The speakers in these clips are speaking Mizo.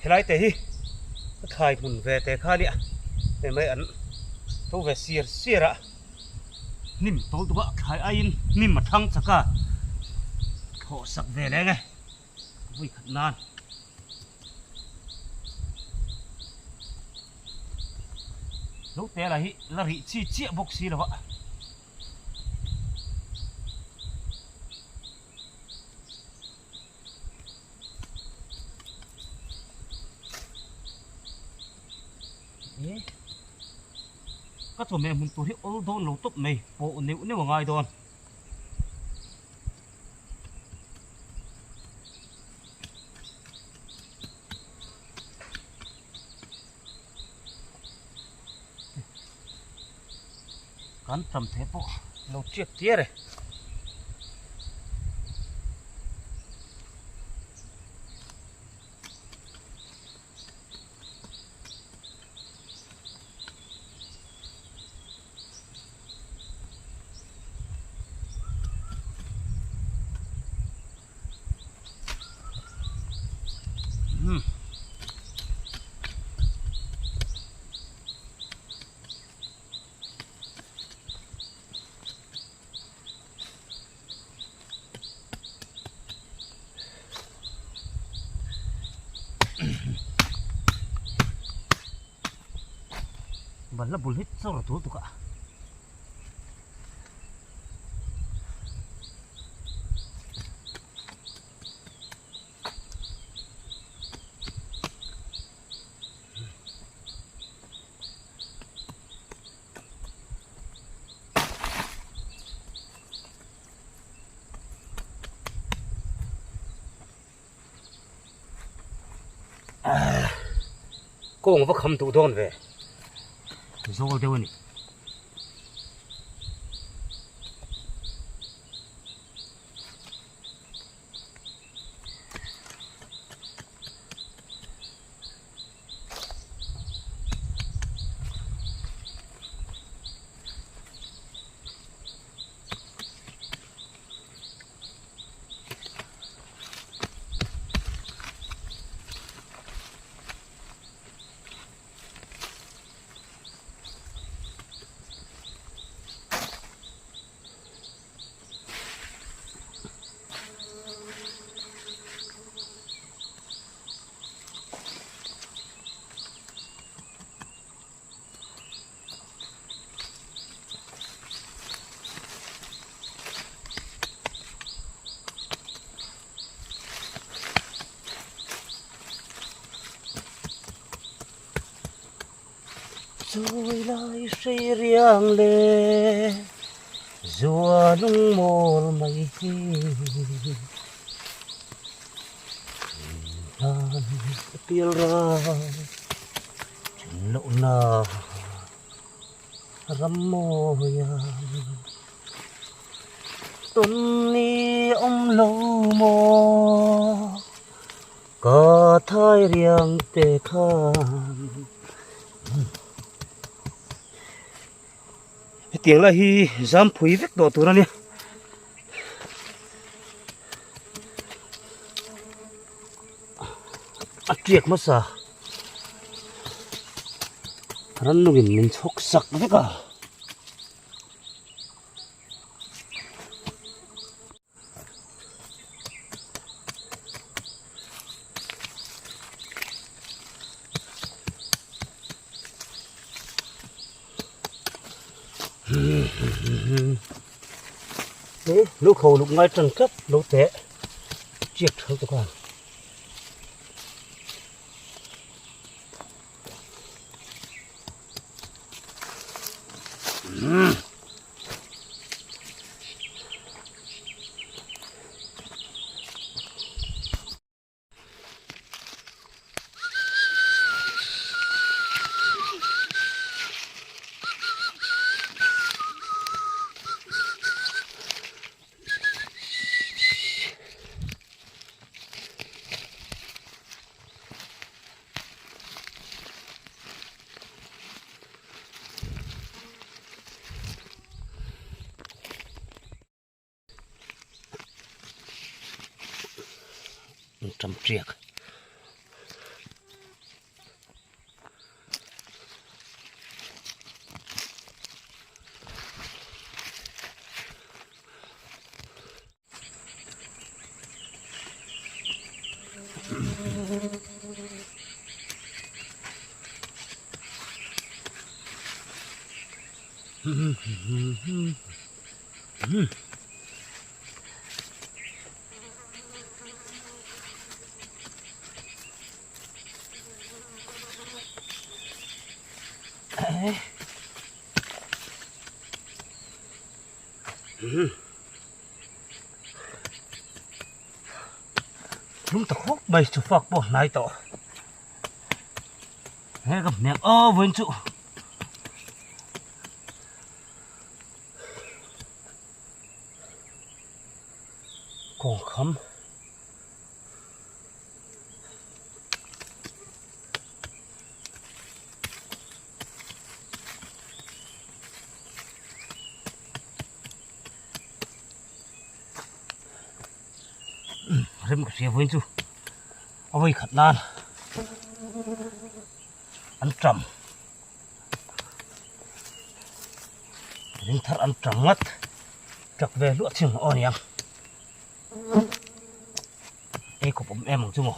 Helai te hi ka thlai hmun ve te kha nia hei mai an tho ve sir sir a hnim tawl tuk a thlai aiin hnim a thang chak a thlawh sak ve leng e vui khat nan. Lo te lah hi la rih chi chiah bawk si lo a. Ka chawhmeh hmun tur hi awl dawn lo tawp mai pawh neuh neuh a ngai dawn. Kan tam the pawh lo chiak tiar e. Balla bul hi chawr a tul tuk a. Kawng va kham duh dawn ve zawl deuh a ni. Chawi lai hrei riang le zua lung mawl mai hi Hlan ka pial ral then loh na ram mawi ang tawn ni awm lo maw. Ka thai riang te khan hetiang lai hi zam phui vek tawh tur a nia. A tiak hmasa rannungin min chhawk sak vek a. Lu kho luk ngai tan tlat lo teh chiak tha lutuk a. Tam tiak. Hlum ta khawp mai chu fak pawh hnai tawh. He ka hnek aw vawiin chu. Kawngkham. Rem ka hria vawiin chu a vawi khat nan an ṭam ring thar an ṭam ngat ṭak ve hluah chhing aw niang ei khawp awm em ang chu maw.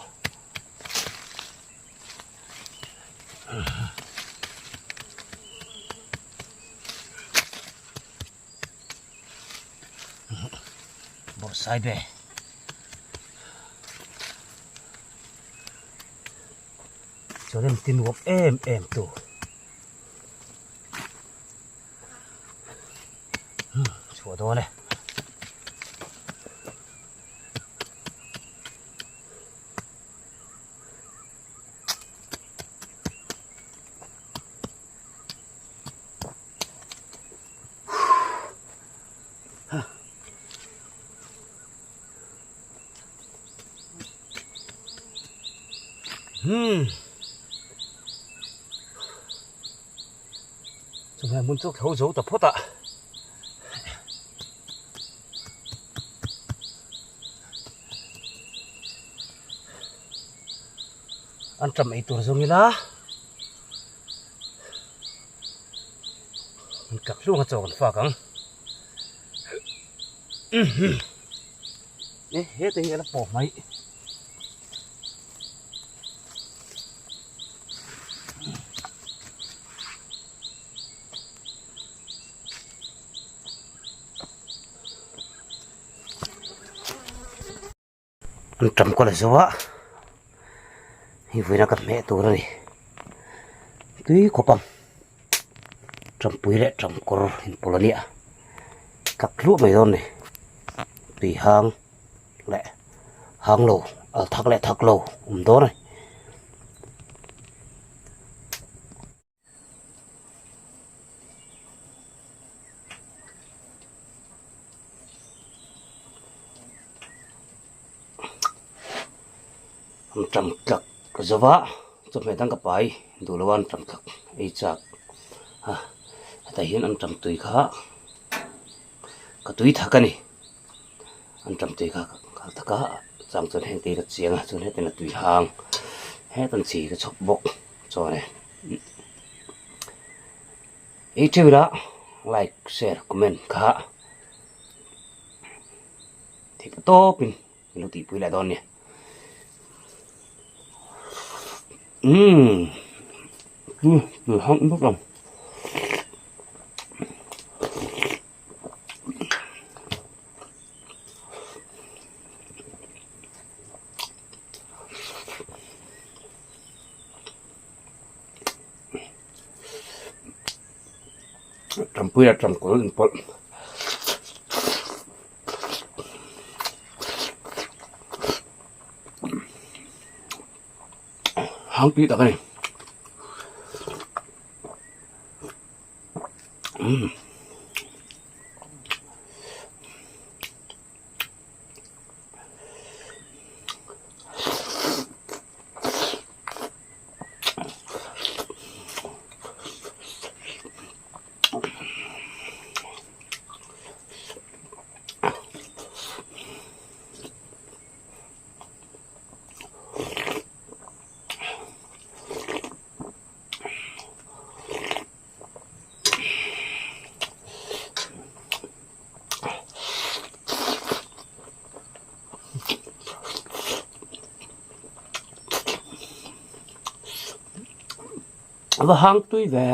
Bawrhsai be. Chuan em tin uap em em tu. Chhuah dawn e. Hmm. Chumai hmun chu tho zo ta phawt a. An ṭam ei tur zawng ila. An kak hlung a chaw kan fak ang. E he te hi a la pawh mai. An tam kual a zo a hei vawiin a ka hmeh tur a ni tui khawp ang tampui leh tamkawr inpawlh a nia kak hluah mai dawn a ni tui hang leh hang lo al thak leh thak lo awm dawn a ni. An tam tlak ka zo va chawhmeh dang ka pai duh lo a an tam tlak ei chak a hetah hian an tam tui kha ka tui thak a ni an tam tui kha ka thak a chang chuan heng te hi ka chiang a chuan hetiang a tui hang hetan chi ka chhawp bawk. Chuan e ei teuh ila like share comment kha theih tawp in min lo tihpui leh dawn nia umm tui hang bawk ang. Tampui leh tangkawlh inpawlh hang tui tak a ni umm. Va hang tui ve.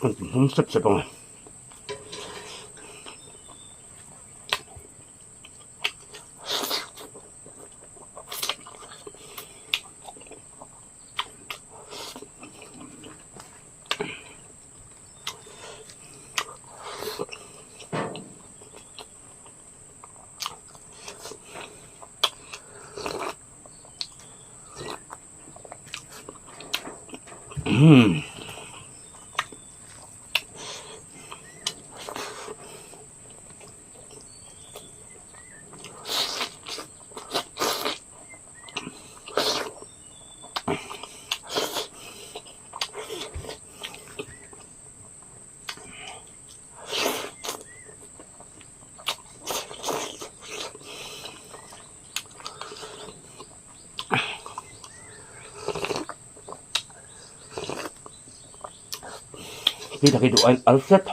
Kan ti hnum sep sep ang e. Umm. Khi ta khi duh ai al hret.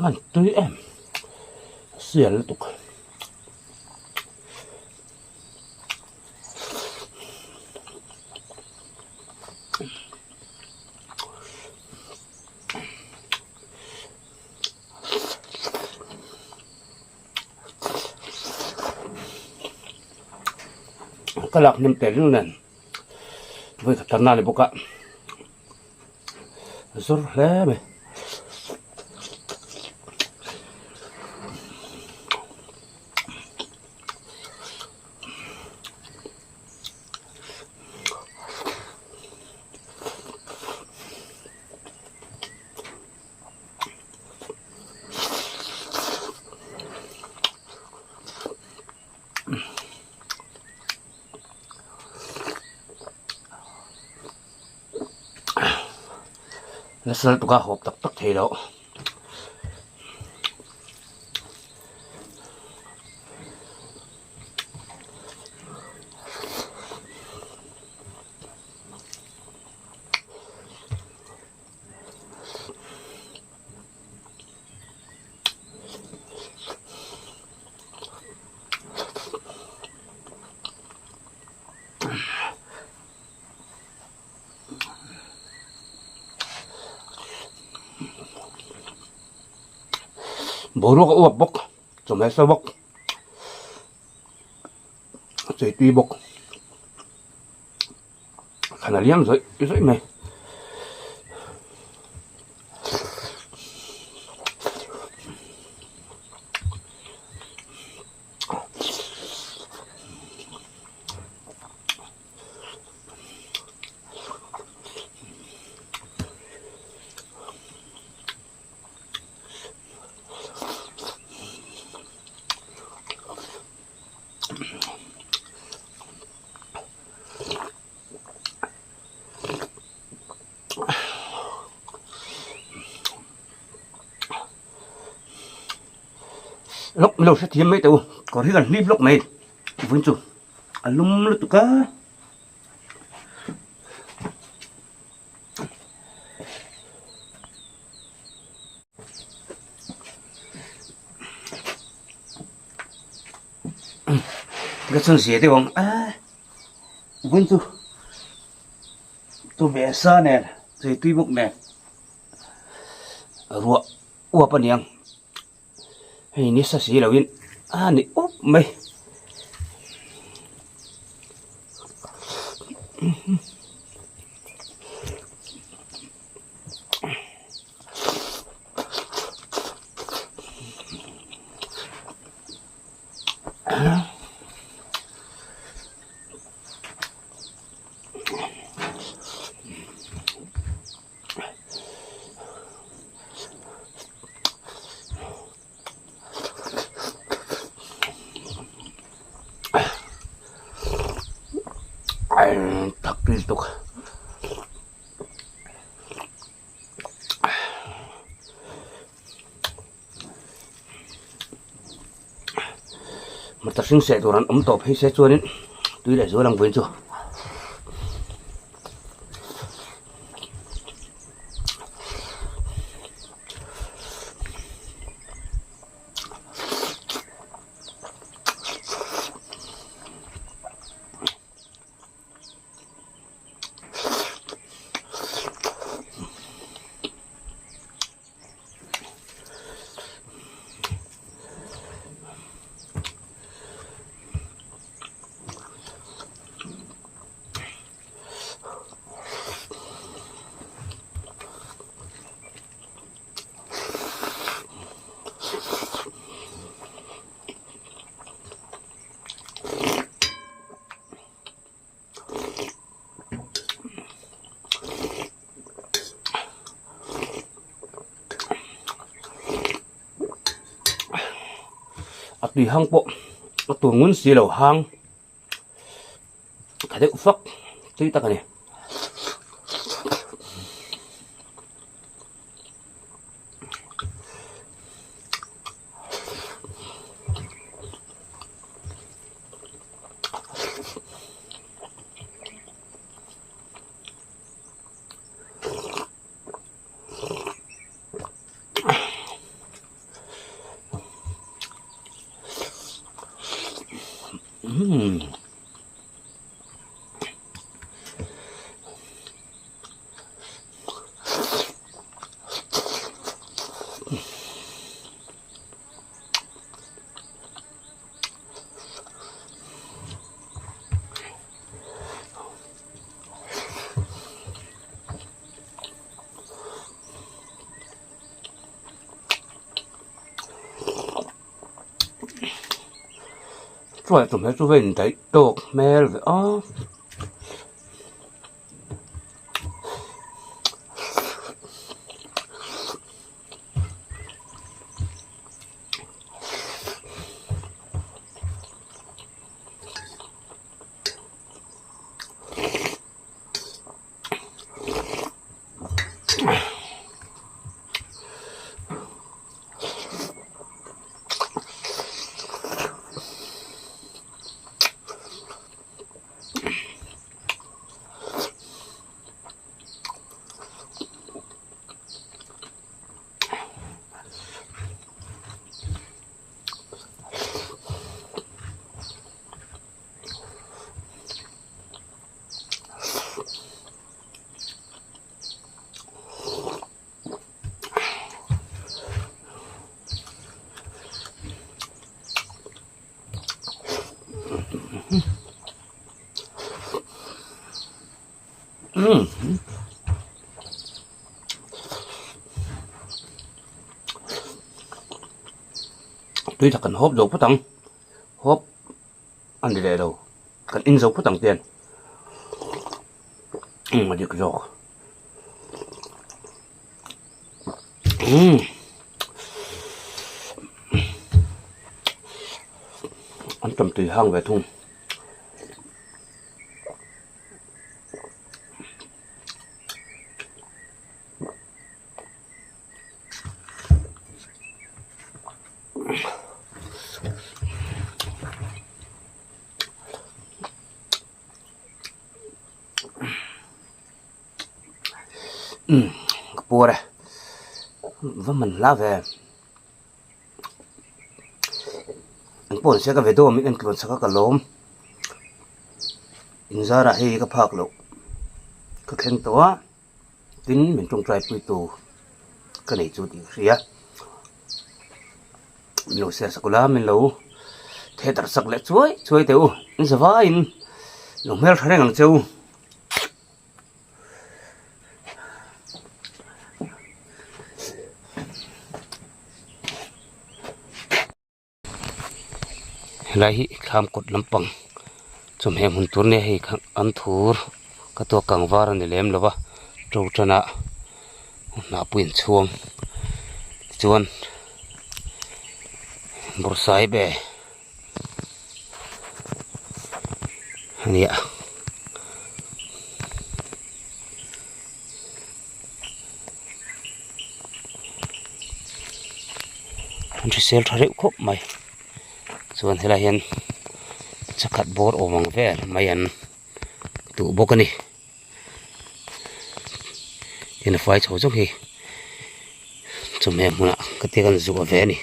Ngan tui em sial lutuk. Ka lak hnem tel nen vawi khat tan na ni bawk a zawr hle mai. Nasa lutuk a hawp tak tak thei loh. Boruak a uap bawk chawhmeh sa bawk chei tui bawk thlan a liam zawih zawih mai. Lawk lo hrethiam mai teh u kawr hi kan hlip lawk mai vawiin chu a lum lutuk a. Ka chhun zia deuh ang a vawiin chu chawhmeh sa nen chei tui bawk nen ruah uap a niang hei nisa si lo in a ni up mai. Thak tui lutuk. Mata hring seh tur an awm tawh phei se chuanin tui leh zual ang vawiin chu. A tui hang pawh a tur ngun si lo hang tha deuh fak tui tak a ni. Chuai chawhmeh chu va indaih tawk hmel ve a. Tui tak kan hawp zo phawt ang hawp a ni leh lo kan in zo phawt ang tian umm a dik zawk umm an tam tui hang ve thung. Umm ka puar e va man hla ve engpawh ni se ka video min en tluan chak a ka lawm inzarah hei ka phak loh ka thleng tawh a. Tin, min tawngtai puitu ka nei chu tih ka hria. Min lo share sak ula, min lo theater sak leh chuai chuai teh u. In zavaiin lo hmel tha reng ang che u. Helai hi thlam kawt lampang chawhmeh hmun tur nia hei kha an thur ka tuak kang var a ni lem lo va to tan a hnah pawh in chhuang tichuan bawrhsaibe a ni a. An hrisel tha reuh khawp mai. Chuan helaiah hian chakhat bawr awm ang vel mai an duh bawk a ni. Tin a fai chho zawk hi chawhmeh hmunah ka tia kan zuah ve a ni.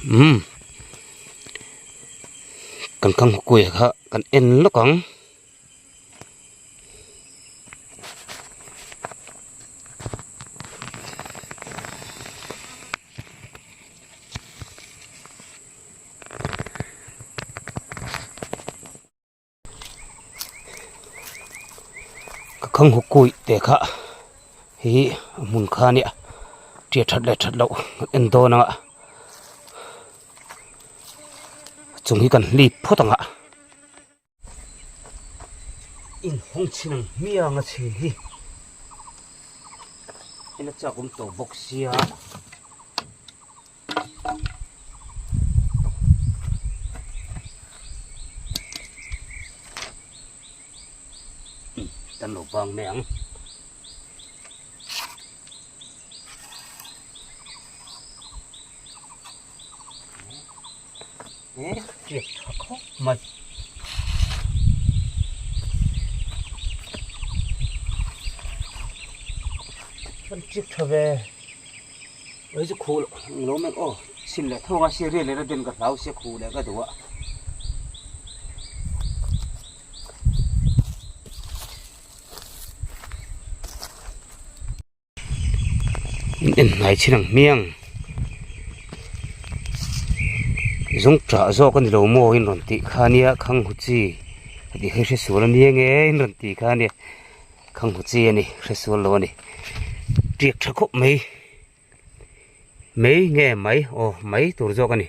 Umm kan khang kuai kha kan en lawk ang. Ka khang haw kawi te kha hi a hmun kha nia tia that leh that loh kan en dawn ang a chung hi kan hlip phawt ang a. Inhawng chhin ang hmiang a chhin hi en a chak awm tawh bawk sia. Kan lo bang mai ang. Tiak tha khawp mai. Kan tiak tha ve. Oi chu khu lo mek aw. Chhin leh thawng a sia riat leh na den ka hlau sia khu leh ka duh a. In en hnai chin ang hmiang zawng tah zawk a ni lo maw in rawn tih kha nia khang hu chi a tih kha i hresual a nia nge in rawn tih kha nia khang hu chi a ni hresual lo a ni tiak tha khawp mai mai nge mai aw mai tur zawk a ni.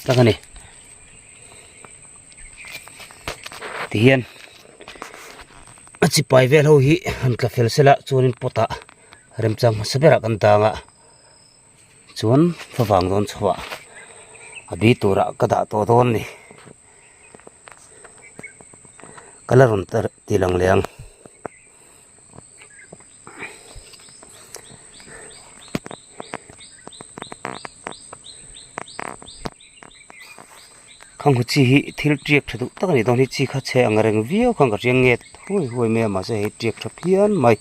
Tak a ni tihian a chipai vel ho hi han tla fel sela chuanin pot ah remchang hmasa berah kan dang a chuan favang dawn chhoah a bi turah ka dah tawh dawn a ni ka la rawn ti lang leh ang. Khanghu chi hi thil tiak tha duh tak a ni dawn hi chi kha chhe ang reng viau khan ka hria nge huai huai mai a mahse hei tiak tha phian mai.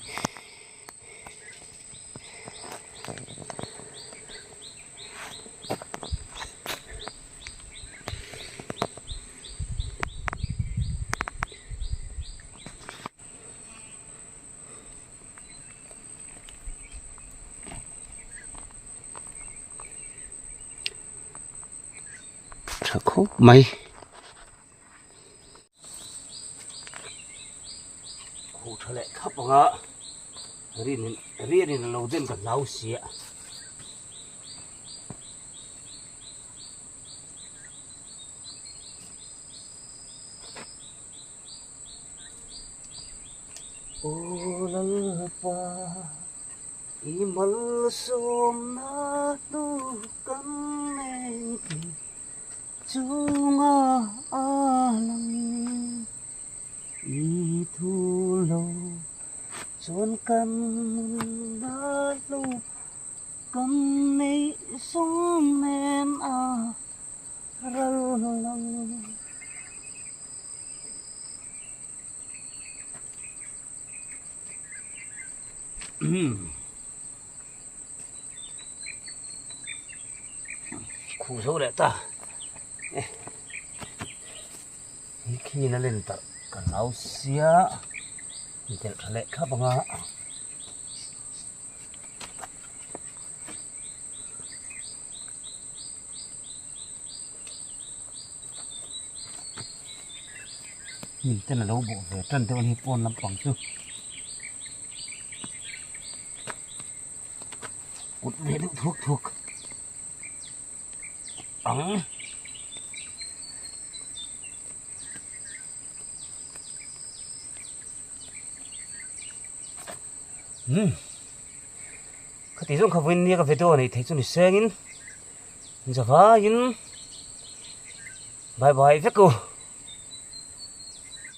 Tha khawp mai. Khuh tha leh thlap ang a, rianin a lo den ka hlau si a. Aw Lalpa i malsawmna hnu kan engkim chunga a lang i thu lo chuan kan nunna hlu kan neih zawng nen a ral lang. Khuh zo leh ta hi khian a len tarh ka hlau sia intelh tha leh thlap ang a. Hnim ten a lo bawh ve tan deuh a ni pawn lampang chu kut ve deuh thuak thuak ang. Umm khati zawng kha vawiin nia ka video a neih theih chu ni sengin. Zavaiin Bye bye vek u.